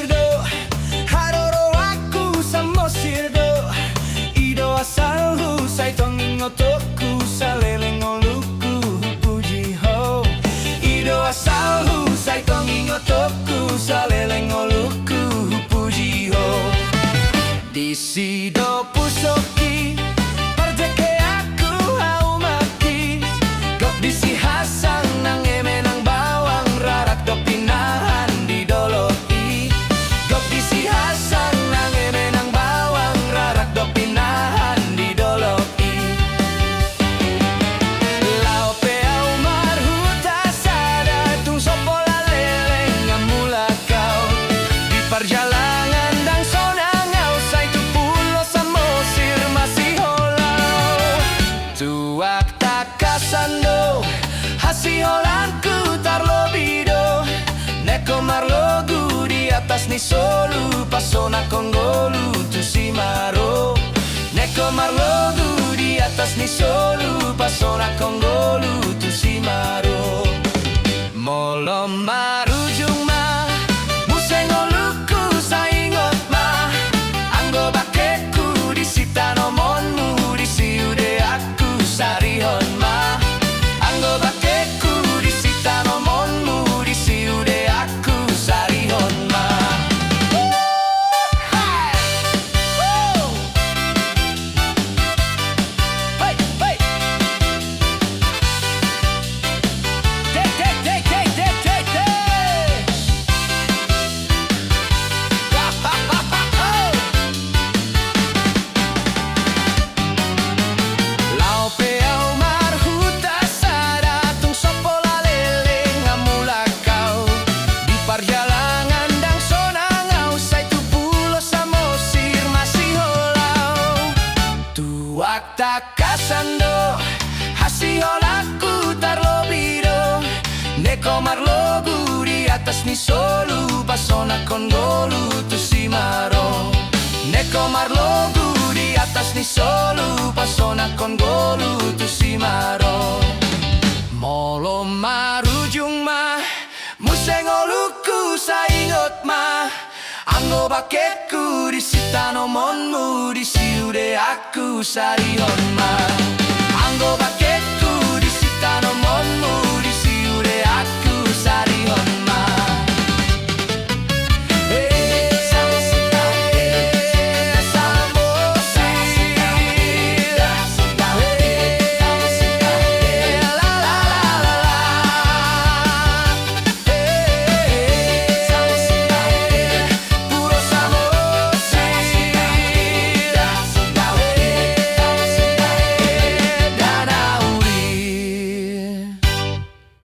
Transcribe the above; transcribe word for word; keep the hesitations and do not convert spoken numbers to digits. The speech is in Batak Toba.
do, haroroanku Samosir do. I do asalhu, sai tong ingotonku, saleleng ngolungku hupuji ho. I do asalhu, sai tong ingotonku, saleleng ngolungku hupuji ho. Disi do pusokki, parjengkeanku, haumaki. Gok disi hasang nang eme nang bawang, rarak dohot pinahan di dolok i. Gok disi hasang nang eme nang bawang, rarak dohot pinahan di dolok i. Laho pe ahu marhuta sada, tung so pola leleng hamu lakau. Di parjalangan ndang sonang ahu, sai tu Pulo Samosir masihola ahu. Tu angka tangkasan do, hasiholaanku tarlobi do. Nengkon marlogu di atas ni solu, pasonanghon ngolu tu simaro. Nengkon marlogu di atas ni solu, pasonanghon ngolu tu simaro. Molo marujung ma muse ngolungku, sai ingot ma anggo bangkengku, disi tanomonmu, disi udean ku sarihon ma. Anggo bangkengku, disi tanomonmu, disi udeanku sarihon ma. Hei! Hei! Hei! Dei, dei, dei! Laho pe ahu marhuta sada, tung so pola leleng hamu lakau. Di parjalangan ndang sonang ahu, sai tu Pulo Samosir masihola ahu. Tu angka tangkasan do, hasiholaanku tarlobi do. Nengkon marlogu di atas ni solu, pasonanghon ngolu tu simaro. Nengkon marlogu di atas ni solu, pasonanghon ngolu tu simaro. Molo marujung ma muse ngolungku, sai ingot ma anggo bangkengku, disi tanomonmu, disi udeanku sarihon ma. Anggo bangke